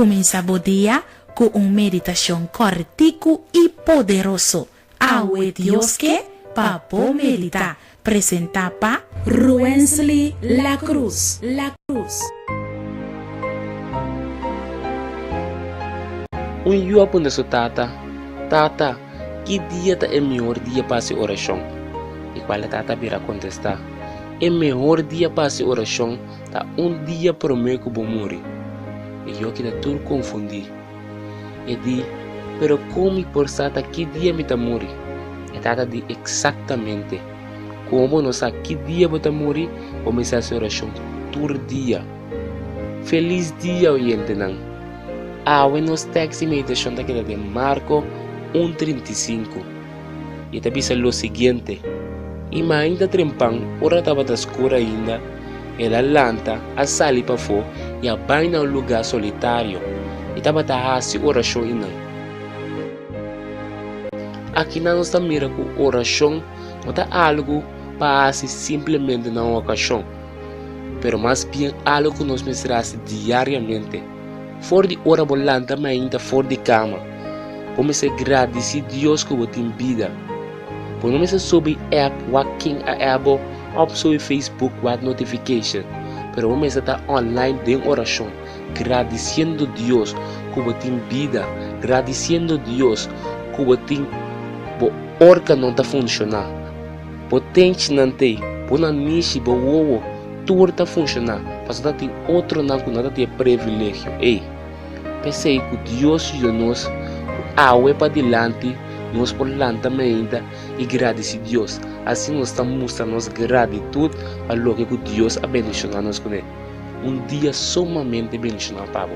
Kuminsá bo dia ku un meditashon kòrtiku i poderoso. Awe Dios ke pa bo meditá. Presentá pa Ruensly La Cruz. La Cruz. Un yu a puntra su tata, Tata, ki dia ta e mihor dia pa hasi orashon? I kual e tata a bira kontestá, E mehor dia pa hasi orashon Ta un dia promé ku bo muri. E yu a keda tur konfundí. E di, Pero kon mi por sa ta ki dia mi ta muri? E tata di, Eksaktamente. Komo bo no sa ki dia bo ta muri, bo mester hasi orashon tur dia. Felis dia, oyentenan! Awe nos tèks di meditashon ta keda den Marko un 35. I ta bisa lo siguiente, I mainta trempan, ora tabata skur ainda, el a lanta, a sali pafó i a bai na un lugá solitario, i tabata hasi orashon einan. Akinan nos ta mira ku orashon no ta algu pa hasi simplemente na un okashon, pero mas bien algu ku nos mester hasi diariamente. For di ora bo lanta mainta for di kama, bo mester gradisí Dios ku bo tin bida. Bo no mester subi app wak ken a app bo òf subi Facebook wak notification, pero bo mester ta online den orashon, gradisiendo Dios ku bo tin bida, gradisiendo Dios ku bo tin bo órgano ta funshoná. Bo tenchinan t'ei, bo nanishi, bo wowo, tur ta funshoná, pasobra ta tin otronan ku no ta tin e privilegio ei. P'esei ku Dios yuda nos ku awe padilanti nos por lanta mainta i gradisí Dios. Asina nos ta mustra nos gratitut pa loke ku Dios a bendishoná nos kuné. Un dia sumamente bendishoná pa bo.